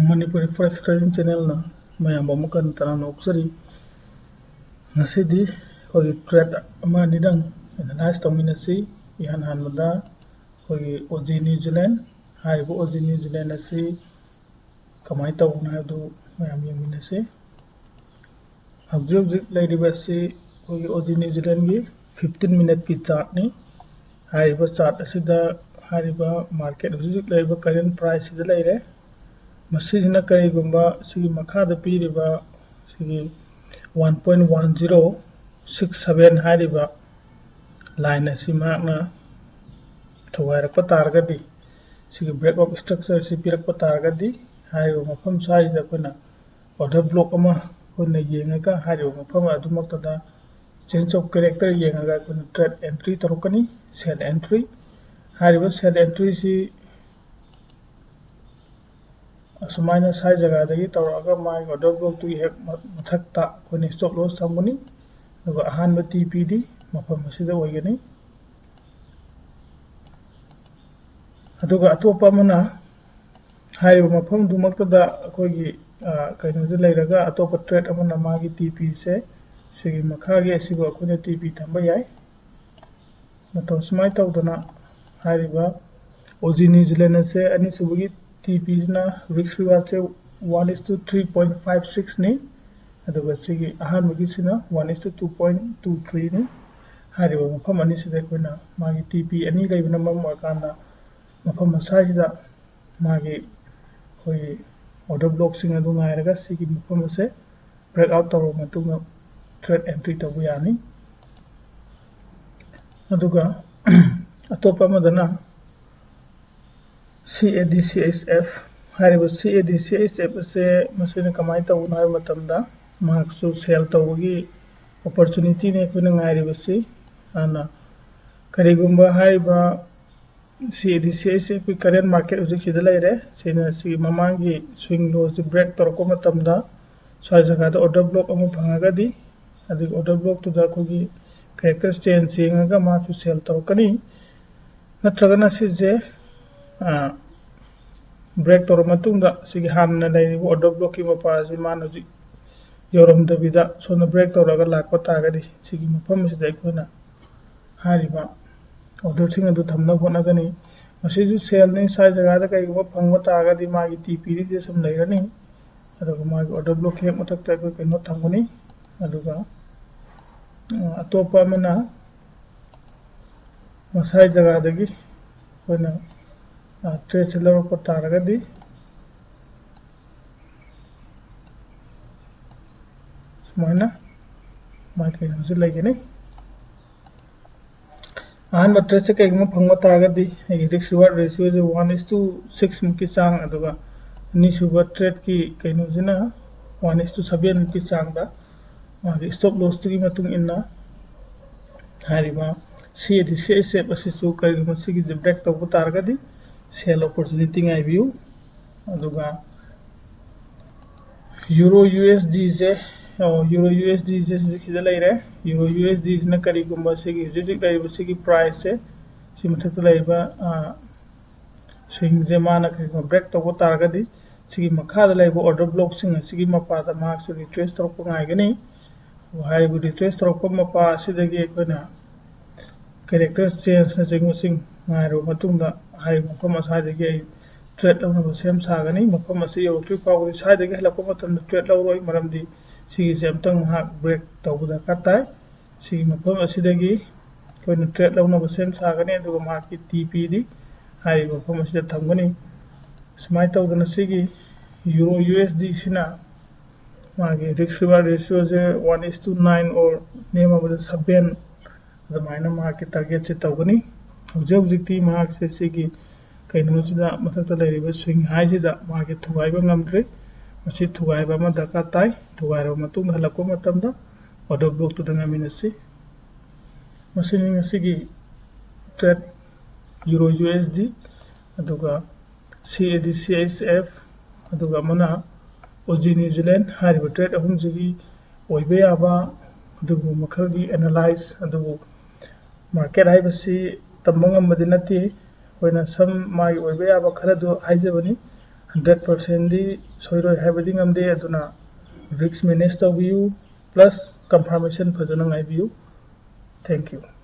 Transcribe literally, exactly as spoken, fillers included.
Manipuri ꯐꯣꯔꯦꯛꯁ trading ꯆꯦꯅꯦꯜꯅ ꯃꯌꯥꯝꯕꯨ ꯑꯃꯨꯛ ꯍꯟꯅ ꯇꯔꯥꯝꯅ ꯑꯣꯛꯆꯔꯤ꯫ ꯉꯁꯤꯗꯤ ꯑꯩꯈꯣꯏꯒꯤ ꯇ꯭ꯔꯦꯠ ꯑꯃ ꯑꯅꯤꯗꯪ ꯑꯦꯅꯥꯂꯥꯏꯁ ꯇꯧꯃꯤꯟꯅꯁꯤ꯫ ꯏꯍꯥꯟ ꯍꯥꯟꯕꯗ ꯑꯩꯈꯣꯏꯒꯤ ꯑꯣ ꯖꯤ ꯅ꯭ꯌꯨ ꯖꯤꯂꯦꯟ, ꯍꯥꯏꯔꯤꯕ ꯑꯣ ꯖꯤ ꯅ꯭ꯌꯨ ꯖꯤꯂꯦꯟ ꯑꯁꯤ ꯀꯃꯥꯏꯅ ꯇꯧꯕꯅꯣ ꯍꯥꯏꯕꯗꯨ ꯃꯌꯥꯝ ꯌꯦꯡꯃꯤꯟꯅꯁꯤ꯫ ꯍꯧꯖꯤꯛ ꯍꯧꯖꯤꯛ ꯂꯩꯔꯤꯕ ꯑꯁꯤ ꯑꯩꯈꯣꯏꯒꯤ ꯑꯣ ꯖꯤ ꯅ꯭ꯌꯨ ꯖꯤꯂꯦꯟꯒꯤ ꯐꯤꯐꯇꯤꯟ ꯃꯤꯅꯠꯀꯤ ꯆꯥꯔꯠꯅꯤ꯫ ꯍꯥꯏꯔꯤꯕ ꯆꯥꯔꯠ ꯑꯁꯤꯗ ꯍꯥꯏꯔꯤꯕ ꯃꯥꯔꯀꯦꯠ ꯍꯧꯖꯤꯛ ꯍꯧꯖꯤꯛ ꯂꯩꯔꯤꯕ ꯀꯔꯦꯟ ꯄ꯭ꯔꯥꯏꯁꯁꯤꯗ ꯂꯩꯔꯦ꯫ ꯃꯁꯤꯁꯤꯅ ꯀꯔꯤꯒꯨꯝꯕ ꯁꯤꯒꯤ ꯃꯈꯥꯗ ꯄꯤꯔꯤꯕ ꯁꯤꯒꯤ one point one zero six seven ꯍꯥꯏꯔꯤꯕ ꯂꯥꯏꯟ ꯑꯁꯤ ꯃꯍꯥꯛꯅ ꯊꯨꯒꯥꯏꯔꯛꯄ ꯇꯥꯔꯒꯗꯤ, ꯁꯤꯒꯤ ꯕ꯭ꯔꯦꯛ ꯑꯣꯐ ꯏꯁꯇ꯭ꯔꯛꯆꯔꯁꯤ ꯄꯤꯔꯛꯄ ꯇꯥꯔꯒꯗꯤ, ꯍꯥꯏꯔꯤꯕ ꯃꯐꯝ ꯁ꯭ꯋꯥꯏꯁꯤꯗ ꯑꯩꯈꯣꯏꯅ ꯑꯣꯔꯗꯔ ꯕ꯭ꯂꯣꯛ ꯑꯃ ꯑꯩꯈꯣꯏꯅ ꯌꯦꯡꯉꯒ ꯍꯥꯏꯔꯤꯕ ꯃꯐꯝ ꯑꯗꯨꯃꯛꯇꯗ ꯆꯦꯟꯖ ꯑꯣꯐ ꯀꯦꯔꯦꯛꯇꯔ ꯌꯦꯡꯉꯒ ꯑꯩꯈꯣꯏꯅ ꯇ꯭ꯔꯦꯠ ꯑꯦꯟꯇ꯭ꯔꯤ ꯇꯧꯔꯛꯀꯅꯤ꯫ ꯁꯦꯜ ꯑꯦꯟꯇ꯭ꯔꯤ, ꯍꯥꯏꯔꯤꯕ ꯁꯦꯜ ꯑꯦꯟꯇ꯭ꯔꯤꯁꯤ ꯑꯁꯨꯃꯥꯏꯅ ꯁ꯭ꯋꯥꯏ ꯖꯒꯥꯗꯒꯤ ꯇꯧꯔꯛꯑꯒ ꯃꯥꯒꯤ ꯑꯣꯔꯗꯔ ꯕ꯭ꯂꯣꯛꯇꯨꯒꯤ ꯍꯦꯛ ꯃ-, ꯃꯊꯛꯇ ꯑꯩꯈꯣꯏꯅ ꯏꯁꯇꯣꯞ ꯂꯣꯁ ꯊꯝꯒꯅꯤ꯫ ꯑꯗꯨꯒ ꯑꯍꯥꯟꯕ ꯇꯤ ꯄꯤꯗꯤ ꯃꯐꯝ ꯑꯁꯤꯗ ꯑꯣꯏꯒꯅꯤ꯫ ꯑꯗꯨꯒ ꯑꯇꯣꯞꯄ ꯑꯃꯅ ꯍꯥꯏꯔꯤꯕ ꯃꯐꯝꯗꯨꯃꯛꯇꯗ ꯑꯩꯈꯣꯏꯒꯤ, ꯑ, ꯀꯩꯅꯣꯗ ꯂꯩꯔꯒ ꯑꯇꯣꯞꯄ ꯇ꯭ꯔꯦꯠ ꯑꯃꯅ ꯃꯥꯒꯤ ꯇꯤ ꯄꯤꯁꯦ ꯁꯤꯒꯤ ꯃꯈꯥꯒꯤ ꯑꯁꯤꯕꯨ ꯑꯩꯈꯣꯏꯅ ꯇꯤ ꯄꯤ ꯊꯝꯕ ꯌꯥꯏ꯫ ꯃꯇꯧ ꯁꯨꯃꯥꯏꯅ ꯇꯧꯗꯅ ꯍꯥꯏꯔꯤꯕ ꯑꯣ ꯖꯤ ꯅ꯭ꯌꯨ ꯖꯤꯂꯦꯟ ꯑꯁꯦ ꯑꯅꯤꯁꯨꯕꯒꯤ ꯇꯤ ꯄꯤꯁꯤꯅ ꯔꯤꯛꯁ ꯔꯤꯋꯥꯔꯗꯁꯦ one is two three point five ꯁꯤꯛꯁꯅꯤ꯫ ꯑꯗꯨꯒ ꯁꯤꯒꯤ ꯑꯍꯥꯟꯕꯒꯤꯁꯤꯅ one is two two point two ꯊ꯭ꯔꯤꯅꯤ꯫ ꯍꯥꯏꯔꯤꯕ ꯃꯐꯝ ꯑꯅꯤꯁꯤꯗ ꯑꯩꯈꯣꯏꯅ ꯃꯥꯒꯤ ꯇꯤ ꯄꯤ ꯑꯅꯤ ꯂꯩꯕꯅ ꯃꯔꯝ ꯑꯣꯏꯔꯀꯥꯟꯗ ꯃꯐꯝ ꯑꯁ꯭ꯋꯥꯏꯁꯤꯗ ꯃꯥꯒꯤ ꯑꯩꯈꯣꯏꯒꯤ ꯑꯣꯔꯗꯔ ꯕ꯭ꯂꯣꯛꯁꯤꯡ ꯑꯗꯨ ꯉꯥꯏꯔꯒ ꯁꯤꯒꯤ ꯃꯐꯝ ꯑꯁꯦ ꯕ꯭ꯔꯦꯛ ꯑꯥꯎꯠ ꯇꯧꯔꯕ ꯃꯇꯨꯡꯗ ꯇ꯭ꯔꯦꯠ ꯑꯦꯟꯇ꯭ꯔꯤ ꯇꯧꯕ ꯌꯥꯅꯤ꯫ ꯑꯗꯨꯒ ꯑꯇꯣꯞꯄ ꯑꯃꯗꯅ ꯁꯤ ꯑꯦ ꯗꯤ ꯁꯤ ꯑꯩꯆ ꯑꯦꯐ ꯍꯥꯏꯔꯤꯕ ꯁꯤ ꯑꯦ ꯗꯤ ꯁꯤ ꯑꯩꯆ ꯑꯦꯐ ꯑꯁꯦ ꯃꯁꯤꯅ ꯀꯃꯥꯏꯅ ꯇꯧꯕꯅꯣ ꯍꯥꯏꯕ ꯃꯇꯝꯗ ꯃꯍꯥꯛꯁꯨ ꯁꯦꯜ ꯇꯧꯕꯒꯤ ꯑꯣꯄꯣꯔꯆꯨꯅꯤꯇꯤꯅꯤ ꯑꯩꯈꯣꯏꯅ ꯉꯥꯏꯔꯤꯕꯁꯤ꯫ ꯑꯗꯨꯅ ꯀꯔꯤꯒꯨꯝꯕ ꯍꯥꯏꯔꯤꯕ ꯁꯤ ꯑꯦ ꯗꯤ ꯁꯤ ꯑꯩꯆ ꯑꯦꯐꯀꯤ ꯀꯔꯦꯟ ꯃꯥꯔꯀꯦꯠ ꯍꯧꯖꯤꯛꯁꯤꯗ ꯂꯩꯔꯦ꯫ ꯁꯤꯅ ꯁꯤꯒꯤ ꯃꯃꯥꯡꯒꯤ ꯁ꯭ꯋꯤꯡ ꯂꯣꯁꯤ ꯕ꯭ꯔꯦꯛ ꯇꯧꯔꯛꯄ ꯃꯇꯝꯗ ꯁ꯭ꯋꯥꯏ ꯖꯒꯥꯗ ꯑꯣꯔꯗꯔ ꯕ꯭ꯂꯣꯛ ꯑꯃ ꯐꯪꯉꯒꯗꯤ, ꯑꯗꯨꯒꯤ ꯑꯣꯔꯗꯔ ꯕ꯭ꯂꯣꯛꯇꯨꯗ ꯑꯩꯈꯣꯏꯒꯤ ꯀꯦꯔꯦꯛꯇꯔ ꯆꯦꯟꯖ ꯌꯦꯡꯉꯒ ꯃꯥꯁꯨ ꯁꯦꯜ ꯇꯧꯔꯛꯀꯅꯤ꯫ ꯅꯠꯇ꯭ꯔꯒꯅ ꯁꯤꯁꯦ, ꯑ, ꯕ꯭ꯔꯦꯛ ꯇꯧꯔ ꯃꯇꯨꯡꯗ ꯁꯤꯒꯤ ꯍꯥꯟꯅ ꯂꯩꯔꯤꯕ ꯑꯣꯔꯗꯔ ꯕ꯭ꯂꯣꯛꯀꯤ ꯃꯄꯥ ꯑꯁꯤ ꯃꯥꯅ ꯍꯧꯖꯤꯛ ꯌꯧꯔꯝꯗꯕꯤꯗ ꯁꯣꯝꯗ ꯕ꯭ꯔꯦꯛ ꯇꯧꯔꯒ ꯂꯥꯛꯄ ꯇꯥꯔꯒꯗꯤ ꯁꯤꯒꯤ ꯃꯐꯝ ꯑꯁꯤꯗ ꯑꯩꯈꯣꯏꯅ ꯍꯥꯏꯔꯤꯕ ꯑꯣꯔꯗꯔꯁꯤꯡ ꯑꯗꯨ ꯊꯝꯅꯕ ꯍꯣꯠꯅꯒꯅꯤ꯫ ꯃꯁꯤꯁꯨ ꯁꯦꯜꯅꯤ, ꯁ꯭ꯋꯥꯏ ꯖꯒꯥꯗ ꯀꯩꯒꯨꯝꯕ ꯐꯪꯕ ꯇꯥꯔꯒꯗꯤ ꯃꯥꯒꯤ ꯇꯤ ꯄꯤꯗꯤ ꯁꯨꯝ ꯂꯩꯔꯅꯤ꯫ ꯑꯗꯨꯒ ꯃꯥꯒꯤ ꯑꯣꯔꯗꯔ ꯕ꯭ꯂꯣꯛꯀꯤ ꯍꯦꯛ ꯃꯊꯛꯇ ꯑꯩꯈꯣꯏ ꯀꯩꯅꯣ ꯊꯝꯒꯅꯤ꯫ ꯑꯗꯨꯒ ꯑꯇꯣꯞꯄ ꯑꯃꯅ ꯃꯁꯥꯏ ꯖꯒꯥꯗꯒꯤ ꯑꯩꯈꯣꯏꯅ ꯇ꯭ꯔꯦꯠꯁꯦ ꯂꯧꯔꯛꯄ ꯇꯥꯔꯒꯗꯤ ꯁꯨꯃꯥꯏꯅ ꯃꯥꯏ ꯀꯩꯅꯣꯁꯦ ꯂꯩꯒꯅꯤ꯫ ꯑꯍꯥꯟꯕ ꯇ꯭ꯔꯦꯠꯁꯦ ꯀꯩꯒꯨꯝꯕ ꯐꯪꯕ ꯇꯥꯔꯒꯗꯤ ꯑꯩꯒꯤ ꯔꯤꯛꯁ ꯔꯤꯋꯥꯔꯗ ꯔꯦꯁꯤꯌꯣꯁꯦ ꯋꯥꯟ ꯏꯁ ꯇꯨ ꯁꯤꯛꯁ ꯃꯨꯛꯀꯤ ꯆꯥꯡ, ꯑꯗꯨꯒ ꯑꯅꯤꯁꯨꯕ ꯇ꯭ꯔꯦꯠꯀꯤ ꯀꯩꯅꯣꯁꯤꯅ ꯋꯥꯟ ꯏꯁ ꯇꯨ ꯁꯚꯦꯟ ꯃꯨꯛꯀꯤ ꯆꯥꯡꯗ ꯃꯥꯒꯤ ꯏꯁꯇꯣꯞ ꯂꯣꯁꯇꯨꯒꯤ ꯃꯇꯨꯡ ꯏꯟꯅ ꯍꯥꯏꯔꯤꯕ ꯁꯤ ꯑꯦ ꯗꯤ ꯁꯤ ꯑꯩꯆ ꯑꯦꯐ ꯑꯁꯤꯁꯨ ꯀꯔꯤꯒꯨꯝꯕ ꯁꯤꯒꯤꯁꯦ ꯕ꯭ꯔꯦꯛ ꯇꯧꯕ ꯇꯥꯔꯒꯗꯤ ꯁꯦꯜ ꯑꯣꯄꯣꯔꯆꯨꯅꯤꯇꯤ ꯉꯥꯏꯕꯤꯌꯨ꯫ ꯑꯗꯨꯒ ꯌꯨꯔꯣ ꯌꯨ ꯑꯦꯁ ꯗꯤꯁꯦ, ꯌꯨꯔꯣ ꯌꯨ ꯑꯦꯁ ꯗꯤꯁꯦ ꯍꯧꯖꯤꯛ ꯁꯤꯗ ꯂꯩꯔꯦ꯫ ꯌꯨꯔꯣ ꯌꯨ ꯑꯦꯁ ꯗꯤꯁꯤꯅ ꯀꯔꯤꯒꯨꯝꯕ ꯁꯤꯒꯤ ꯍꯧꯖꯤꯛ ꯍꯧꯖꯤꯛ ꯂꯩꯔꯤꯕ ꯁꯤꯒꯤ ꯄ꯭ꯔꯥꯏꯁꯁꯦ, ꯁꯤ ꯃꯊꯛꯇ ꯂꯩꯔꯤꯕ ꯁ꯭ꯋꯤꯡꯁꯦ ꯃꯥꯅ ꯀꯔꯤꯒꯨꯝꯕ ꯕ꯭ꯔꯦꯛ ꯇꯧꯕ ꯇꯥꯔꯒꯗꯤ ꯁꯤꯒꯤ ꯃꯈꯥꯗ ꯂꯩꯕ ꯑꯣꯔꯗꯔ ꯕ꯭ꯂꯣꯛꯁꯤꯡ ꯑꯁꯤꯒꯤ ꯃꯄꯥꯗ ꯃꯍꯥꯛꯁꯨ ꯔꯤꯇ꯭ꯔꯦꯁ ꯇꯧꯔꯛꯄ ꯉꯥꯏꯒꯅꯤ꯫ ꯍꯥꯏꯔꯤꯕ ꯔꯤꯇ꯭ꯔꯦꯁ ꯇꯧꯔꯛꯄ ꯃꯄꯥ ꯑꯁꯤꯗꯒꯤ ꯑꯩꯈꯣꯏꯅ ꯀꯦꯔꯦꯛꯇꯔ ꯆꯦꯟꯖꯅꯆꯤꯡꯕꯁꯤꯡ ꯉꯥꯏꯔꯕ ꯃꯇꯨꯡꯗ ꯍꯥꯏꯔꯤꯕ ꯃꯐꯝ ꯑꯁ꯭ꯋꯥꯏꯗꯒꯤ ꯑꯩ ꯇ꯭ꯔꯦꯠ ꯂꯧꯅꯕ ꯁꯦꯝ ꯁꯥꯒꯅꯤ꯫ ꯃꯐꯝ ꯑꯁꯤ ꯌꯧꯔꯛꯇ꯭ꯔꯤ ꯐꯥꯎꯕꯗꯤ ꯁ꯭ꯋꯥꯏꯗꯒꯤ ꯍꯜꯂꯛꯄ ꯃꯇꯝꯗ ꯇ꯭ꯔꯦꯠ ꯂꯧꯔꯣꯏ, ꯃꯔꯝꯗꯤ ꯁꯤꯒꯤꯁꯦ ꯑꯝꯇꯪ ꯉꯥꯏꯍꯥꯛ ꯕ꯭ꯔꯦꯛ ꯇꯧꯕ ꯗꯔꯀꯥꯔ ꯇꯥꯏ꯫ ꯁꯤꯒꯤ ꯃꯐꯝ ꯑꯁꯤꯗꯒꯤ ꯑꯩꯈꯣꯏꯅ ꯇ꯭ꯔꯦꯠ ꯂꯧꯅꯕ ꯁꯦꯝ ꯁꯥꯒꯅꯤ, ꯑꯗꯨꯒ ꯃꯍꯥꯛꯀꯤ ꯇꯤ ꯄꯤꯗꯤ ꯍꯥꯏꯔꯤꯕ ꯃꯐꯝ ꯑꯁꯤꯗ ꯊꯝꯒꯅꯤ꯫ ꯁꯨꯃꯥꯏꯅ ꯇꯧꯗꯅ ꯁꯤꯒꯤ ꯌꯨꯔꯣ ꯌꯨ ꯑꯦꯁ ꯗꯤꯁꯤꯅ ꯃꯥꯒꯤ ꯔꯤꯛꯁ ꯔꯤꯋꯥꯔꯗ ꯔꯦꯁꯤꯌꯣꯁꯦ one is two nine or ꯅꯦꯝꯃꯕꯗ ꯁꯚꯦꯟ, ꯑꯗꯨꯃꯥꯏꯅ ꯃꯍꯥꯛꯀꯤ ꯇꯥꯔꯒꯦꯠꯁꯦ ꯇꯧꯒꯅꯤ꯫ ꯍꯧꯖꯤꯛ ꯍꯧꯖꯤꯛꯇꯤ ꯃꯍꯥꯛꯁꯦ ꯁꯤꯒꯤ ꯀꯩꯅꯣꯁꯤꯗ ꯃꯊꯛꯇ ꯂꯩꯔꯤꯕ ꯁ꯭ꯋꯤꯡ ꯍꯥꯏꯁꯤꯗ ꯃꯥꯒꯤ ꯊꯨꯒꯥꯏꯕ ꯉꯝꯗ꯭ꯔꯤ꯫ ꯃꯁꯤ ꯊꯨꯒꯥꯏꯕ ꯑꯃ ꯗꯔꯀꯥꯔ ꯇꯥꯏ꯫ ꯊꯨꯒꯥꯏꯔꯕ ꯃꯇꯨꯡꯗ ꯍꯜꯂꯛꯄ ꯃꯇꯝꯗ ꯑꯣꯔꯗꯔ ꯕ꯭ꯂꯣꯛꯇꯨꯗ ꯉꯥꯏꯃꯤꯟꯅꯁꯤ꯫ ꯃꯁꯤꯅꯤ ꯉꯁꯤꯒꯤ threat, euro U S D, ꯑꯗꯨꯒ ꯁꯤ ꯑꯦ ꯗꯤ ꯁꯤ ꯑꯩꯆ ꯑꯦꯐ, ꯑꯗꯨꯒ ꯑꯃꯅ ꯑꯣ ꯖꯤ ꯅ꯭ꯌꯨ ꯖꯤꯂꯦꯟ꯫ ꯍꯥꯏꯔꯤꯕ ꯇ꯭ꯔꯦꯠ ꯑꯍꯨꯝꯁꯤꯒꯤ ꯑꯣꯏꯕ ꯌꯥꯕ ꯑꯗꯨꯒꯨꯝꯕ ꯃꯈꯜꯒꯤ ꯑꯦꯅꯥꯂꯥꯏꯁ, ꯑꯗꯨꯕꯨ ꯃꯥꯔꯀꯦꯠ ꯍꯥꯏꯕꯁꯤ ꯇꯝꯕ ꯉꯝꯕꯗꯤ ꯅꯠꯇꯦ꯫ ꯑꯩꯈꯣꯏꯅ ꯁꯝ ꯃꯥꯒꯤ ꯑꯣꯏꯕ ꯌꯥꯕ ꯈꯔꯗꯨ ꯍꯥꯏꯖꯕꯅꯤ꯫ ꯍꯟꯗ꯭ꯔꯦꯠ ꯄꯥꯔꯁꯦꯟꯗꯤ ꯁꯣꯏꯔꯣꯏ ꯍꯥꯏꯕꯗꯤ ꯉꯝꯗꯦ, ꯑꯗꯨꯅ ꯔꯤꯛꯁ ꯃꯦꯅꯦꯖ ꯇꯧꯕꯤꯌꯨ, ꯄ꯭ꯂꯁ ꯀꯟꯐꯥꯔꯃꯦꯁꯟ ꯐꯖꯅ ꯉꯥꯏꯕꯤꯌꯨ꯫ Thank you.